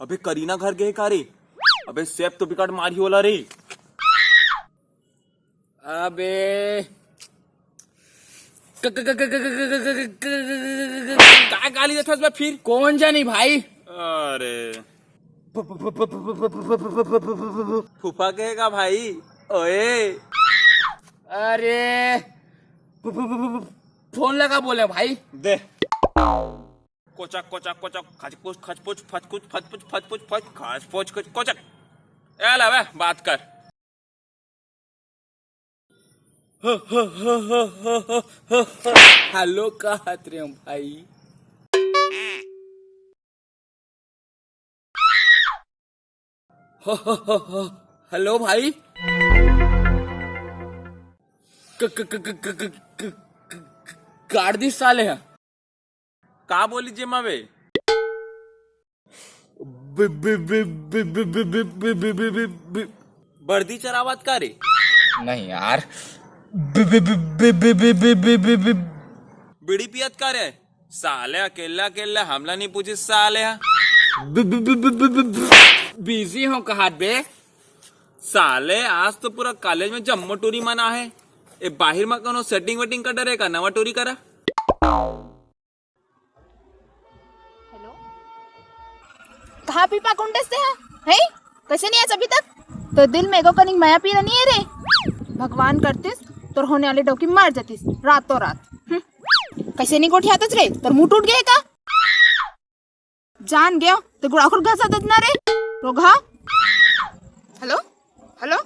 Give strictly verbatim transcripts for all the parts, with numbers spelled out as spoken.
अबे, करीना घर गे का रे? अबे, सेफ तो बिकट मारही ओला रे। अबे, का गाली देथस बे फिर? कोन जानी भाई। अरे, फूफा कहे का भाई? ओए। अरे, फोन लगा बोले भाई। दे। कोचक, कोचक, कोचक, खचपुच, खचपुच, फचकुच, फचपुच, फचपुच, फच, खचपुच, कुच, कोचक। ए ला बे, बात कर। हेलो, का हाथ रे हम भाई? हेलो भाई। क-, क-, क-, क-, क-, क-, क-, क-, क-, काट दी साले ह। का बोली जेमा बे? बि-, बि-, बि-, बर्दी चरावत का रे? नहीं यार। बि-, बि-, बि-, बीड़ी पियत का रे? साले अकेला अकेला हमला नहीं पूछिस साले ह। बिजी हो कहात बे। साले आज तो पूरा कॉलेज में जम्मो टूरी मना है। ए बाहिर में कोनो सेटिंग वेटिंग का डरे का नवा टूरी करा। हेलो। कहाँ पीपा कुंडस ते हा? हैं? कैसे नहीं आया अभी तक? तो दिल में एगो कनिक मया पीरा नहीं है रे। भगवान करतिस तोर होने वाली डौकी मर जातिस रातों रात। हम्म। कैसे नहीं गोठियातस रे? तोर मुंह टूट गया है का? जान गयो, ते गुड़ाखुर घसा देत ना रे। रोगहा। हेलो? हेलो?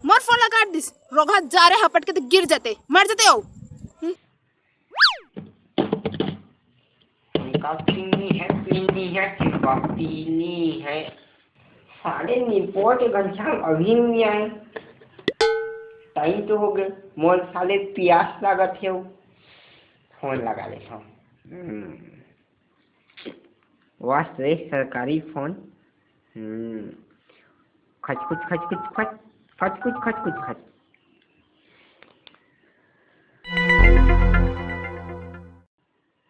मोर फोन ला काट दिस। रोगहा जा रे हपट के ते गिर जाते, मर जाते हो। हम्म। हमका पीनी है, पीनी है, हमका पीनी है। साले निपोट के घनश्याम अभी नहीं आए। टाइम तो हो गए, मोर साले प्यास लागत है। फोन लगा ले, फोन। हम्म। वाह रे सरकारी फोन। हम्म। खचकुच, खचकुच, खच, खचकुच, खचकुच, खच।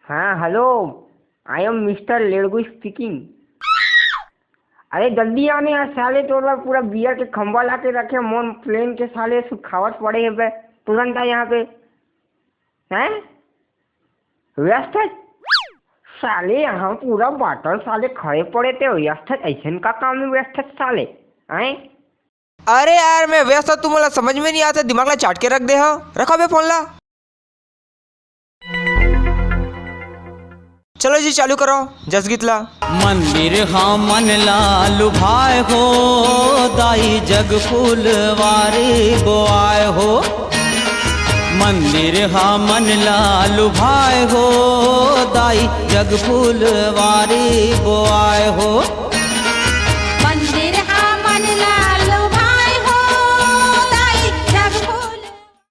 हाँ, hello, I am Mister लेड़गू speaking। अरे जल्दी आने यार साले, तोला पूरा बियर के खंबा ला के रखे, मोर प्लेन के साले सुखावत पड़े हे बे, तुरंत आ यहाँ पे। हैं? व्यस्त है? साले यहाँ पूरा बाटल साले खड़े पड़े ते व्यस्त है, ऐसन का काम में व्यस्त है साले? हैं? अरे यार, मैं व्यस्त हूँ, तुमला समझ में नहीं आता, दिमाग ला चाट के रख दे हो। रखा बे फोन ला। चलो जी, चालू करो जसगीत ला। मंदिर हा मन ला लुभाए हो, दाई जग फूलवारी बोआए हो। मंदिर हा मन ला लुभाए हो, दाई जग फूलवारी बोआए हो।